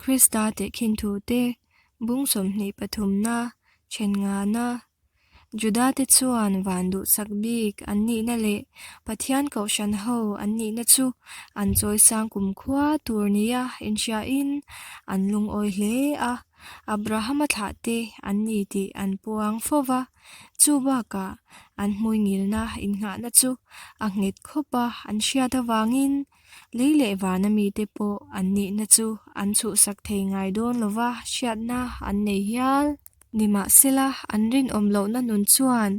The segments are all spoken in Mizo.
Krista tehkhin thute bung 23na then ngana Judate chuan van duhsak bik an nihna leh Pathian kohhran ho an nihna chu an chawisang kumkhua tur nia inhriain an lungawi hle a, Abrahama thlahte an ni tih an puang fo va. Chu bakah an hmuingilna innghahna chu a nghet khawp a an hriat avangin lei leh vana mite pawh an nihna chu an chhuhsak thei ngai dawn lova hriatna an nei hial. Nimahsela, an rinawm lohna nun chuan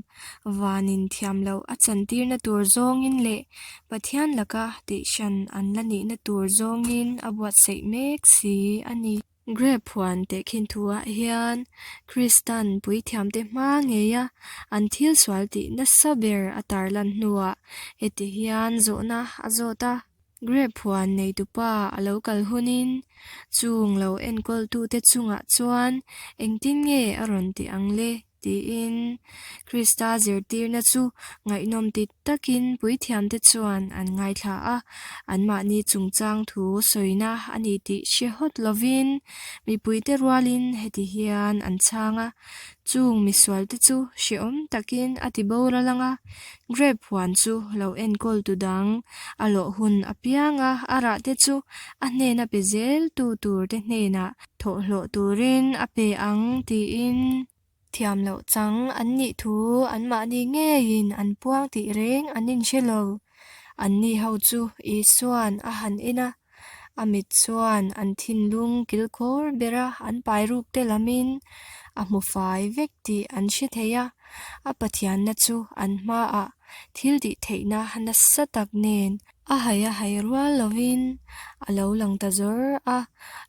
vanin thiam loh a chantirna tur zawngin leh Pathian laka tihhran an la nihna tur zawngin a buatsaih mek si a ni. Grape huan tehkhin thuah hian Kristan puithiamte hma ngeia an thil sual tih nasa ber a tarlan hnuah heti hian zawhna a zawt a, Grape huan neitupa a lo kal hunin chung lo enkawltute chungah chuan engtin nge a rawn tih ang le? Tiin Krista zirtirna chu ngaihnawm ti takin puithiamte chuan an ngaithla a, anmahni chungchang thu sawina a ni tih hre hawt lovin mipuite rualin heti hian an chhang a, Chung misualte chu hrehawm takin a ti boral ang a, grape huan chu lo enkawl tu dang a lawh hun apianga a rahte chu a hnena pe zel tu turte hnenah thawhhlawh turin a pe ang tiin thiam loh chang an nih thu anmahni ngeiin an puang tih reng an inhre lo. Anni ho chu Isua'n a han en a, a mit chuan an thinlung kilkhawr bera an pai ruk te lamin a hmu fai vek tih an hre thei a, a Pathianna chu an hmaah thil tih theihna nasa tak nen A hai a hai rual lovin a lo lang ta zawr a,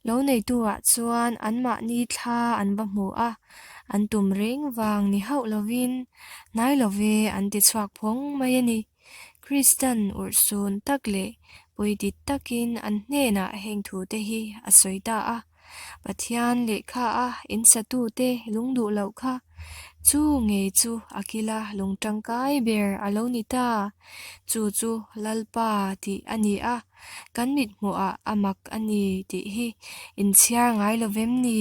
lo neituah chuan anmahni thla an va hmu a, an tum reng vang ni hauh lovin hnai love an ti chhuak phawng mai a ni. Kristan urhsun tak leh pawidit takin an hnenah heng thute hi a sawi ta a. Pathian lehkha a in satute lung duh loh kha chu ngei chu a kila lung tangkai ber a lo ni ta. Chu chu Lalpa tih a ni a, kan mithmuhah a mak a ni tih hi inchhiar ngai lovem ni?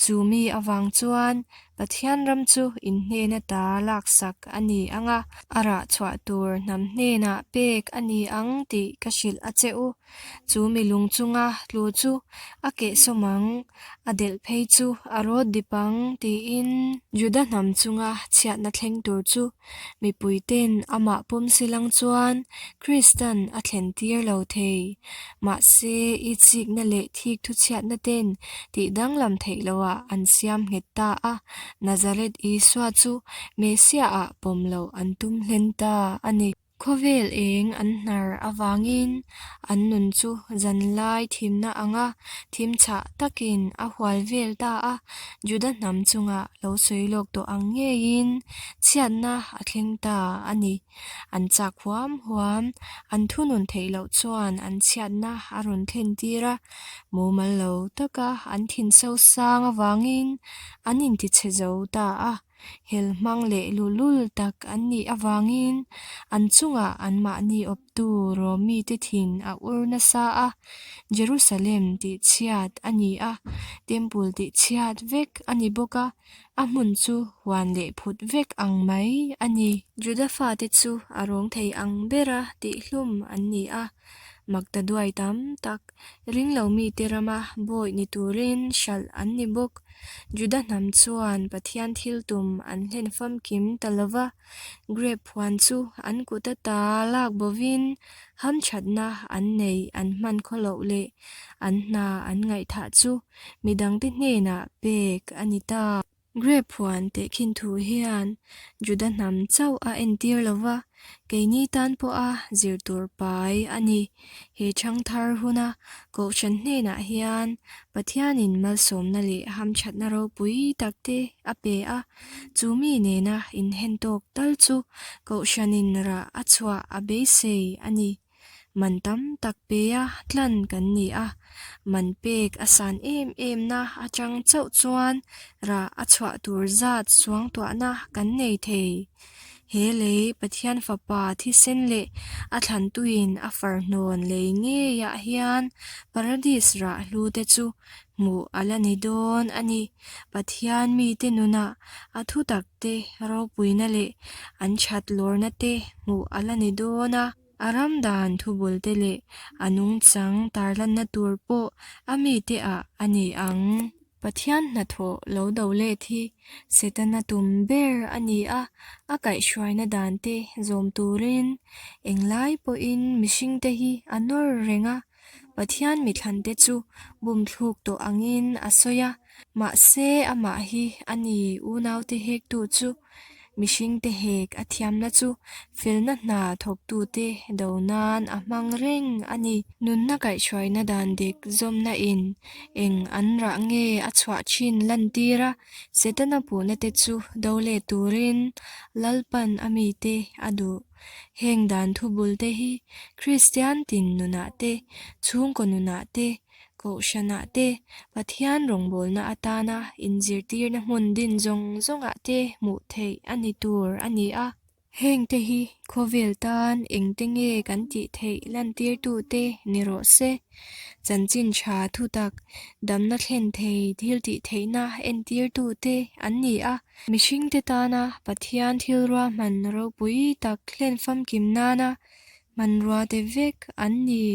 Chu mi avang chuan Pathian ram chu in hnen ata laksak a ni ang a, a rah chhuah tur hnam hnenah pek a ni ang tih ka hrilh a che u. Chu mi lung chunga tlu chu a kehsawm ang, a delh phei chu a rawt dip ang tiin Juda hnam chunga chhiatna thleng tur chu mipuite'n amah pawm silang chuan Kristan a thlen tir lo thei. Mahse, i chikna leh thik thuchhiatna ten tih danglam theih loah an siam nghet ta a, Nazareth Isua chu Messiah-ah pawm loh an tum hlen ta a ni. Khawvel eng an hnar avangin an nun chu zanlai thimna anga thim chhah takin a hual vel ta a, Juda hnam chungah lo sawi lawk tawh ang ngeiin chhiatna a thleng ta a ni. An chak huam huam, an thunun theih loh chuan an chhiatna a rawn thlen tir a, mumal lo taka an thin sosang avangin an intichhe zo ta a. Hel hmang leh luhlul tak an nih avangin an chungah anmahni awptu Romite thin a ur nasa a, Jerusalem tihchhiat a ni a, Temple tihchhiat vek a ni bawk a, a hmun chu huan leh phut vek ang mai a ni. Juda fate chu a rawng thei ang bera tihhlum an ni a, Maktaduai tam tak ringlo mite rama bawi ni turin hralh an ni bawk. Juda hnam chuan Pathian thil tum an hlen famkim ta lo va, grape huan chu an kut ata lak bovin hamthatna an nei an hman khaw loh leh an hna an ngaihthah chu midangte hnenah pek a ni ta. Grape huan tehkhin thu hian Juda hnam chauh a entir lo va, keini tan pawha zir tur pai a ni. He chhangthar huna Kohhran hnenah hian Pathianin malsawmna leh hamthatna ropui takte a pe a, chu mi nena inhen tawk tal chu Kohhranin rah a chhuah a beisei a ni. Man tam tak pea tlan kan ni a, man pek a san em em na atang chauh chuan rah a chhuah tur zat suangtuahna kan nei thei. He lei Pathian Fapa thisen leh a thlantuin a farhnawn lei ngeiah hian Paradis rah hlute chu hmuh a la ni dawn a ni. Pathian mite nunah a thutakte ropuina leh an that lawrna te hmuh a la ni dawn a. A ram dan thubulte leh a nungchang tarlanna tur pawh a mite ah a ni ang. Pathian hnathawh lo do let hi Setana tum ber a ni a, a kaihhruaina dante zawm turin englai pawhin mihringte hi a nawr reng a, Pathian mithlante chu bumthluk tawh angin a sawi a, mahse amah hi a ni unaute hektu chu. Mihringte hek a thiamna chu felna hna thawktute do nan a hmang reng a ni. Nunna kaihhruaina dan dik zawmna in eng an rah nge a chhuah thin lantir a, Setana puhna te chu do let turin Lalpan a mite a duh. Heng dan thubul te hi Kristian tin nunah te, chhungkaw nunah te, Kohhranah te, Pathian rawngbawlna atana inzirtirna hmun din zawng zawngah te hmuh theih a ni tur a ni a. Hengte hi khawvel tan engte nge kan tih theih lantirtute ni rawh se. Chanchin tha thutak, damna thlen thei thil tih theihna entirtute an ni a. Mihringte tana Pathian thil ruahman ropui tak hlen famkim nana hmanruate vek an ni.